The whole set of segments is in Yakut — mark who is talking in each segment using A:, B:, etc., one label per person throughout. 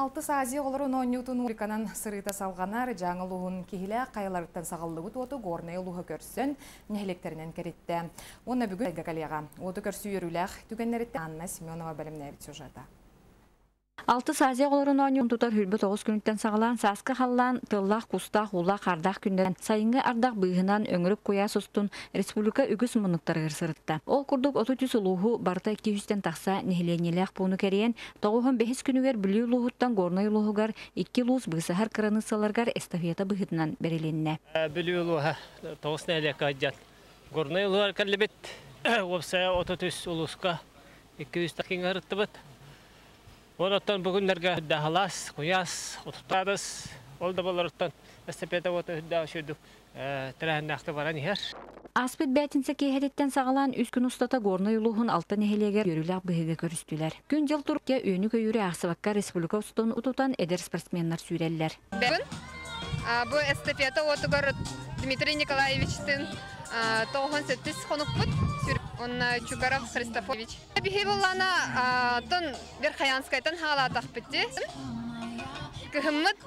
A: Алтыс Азия оҕолорун оонньуутун республиканан сырыыта салҕанар. Дьааҥы улууһун Киһилээх хайаларыттан саҕыллыбыт уоту Горнай улууһа көрсөн, нэһилиэктэринэн кэриттэ. Уонна бүгүн коллега уоту көрсүү үөрүүлээх түгэннэриттэн Анна Семенова бэлэмнээбит сюжета.
B: Алтыс Азия оҕолорун оонньуун тутар 29 күнүттэн саҕалаан сааскы халлаан, тыаллаах, кустаах, уулаах, хаардаах күннэрэн, сайыҥҥы ардах быыһынан, өҥүрүк куйаас устун республика үгүс муннуктарыгар сырытта. Ол курдук 33 улууһу барыта 200-тэн тахса нэһилиэнньэлээх пууну кэрийэн, 95 күнүгэр Бүлүү улууһуттан Горнай улууһугар икки улуус быысаһар кыраныыссаларыгар эстафета быһыытынан бэрилиннэ.
C: Бүлүү улууһа 9 нэһилиэккэ сылдьан Горнай улууһугар кэллибит. Уопсайа 33 улууска 200 такиҥҥа сырыттыбыт. Онон бүгүннэргэ даһалаас, куйаас, отуттаадыс, ол да болоруттан эстафета уота үрдээх үчүгдүк тэрээһиннээхтик баран иһэр.
B: Ааспыт бээтинсэ киэһэтиттэн саҕалаан үс күн устата Горнай улууһун алта нэһилиэгэр үөрүүлээх быһыыга көрүстүлэр. Күн-дьыл турукка үөнү-көйүүрү аахсыбакка республика устун утутан эдэр спортсменнар сүүрэллэр.
D: Бүгүн бу эстафета уотугар Дмитрий Николаевичтыын 98 хонукпут. Онно Чугаров Христофорович. Биһи буллана тон Верхоянскайтан хаалаатахпыт дии. Кыһыммыт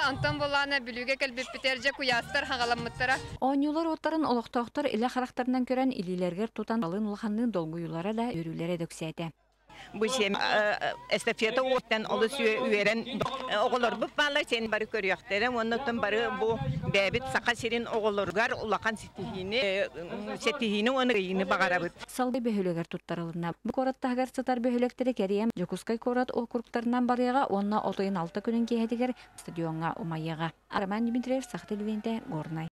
D: Антон буллана Бүлүүгэ кэлбиппитэр дьэ куйаастар хаҕаламмыттара.
B: Оонньуулар уоттарын олохтоохтор илэ харахтарынан көрөн илиилэригэр тутан алын улаханныын долгуйуулара да үөрүүлэрэ да үксээтэ.
E: Бу сиэн эстафета уоттан олус үөрэн оҕолорбут бааллар сиэн бары көрүөхтэрэ уонна оттон бары бу бэйэбит Саха сирин оҕолоругар улахан ситиһиини ситиһиини уонна кыайыыны баҕарабыт.
B: Салгыы бөһүөлэгэр туттарылынна. Бу куорат таһыгар сытар бөһүөлэктэри кэрийэн Дьокуускай куорат округтарынан барыаҕа уонна отуйун алта күнүн киэһэтигэр стадиоҥҥа умайыаҕа. Роман Дмитриев, Саха телевидениетэ, Горнай.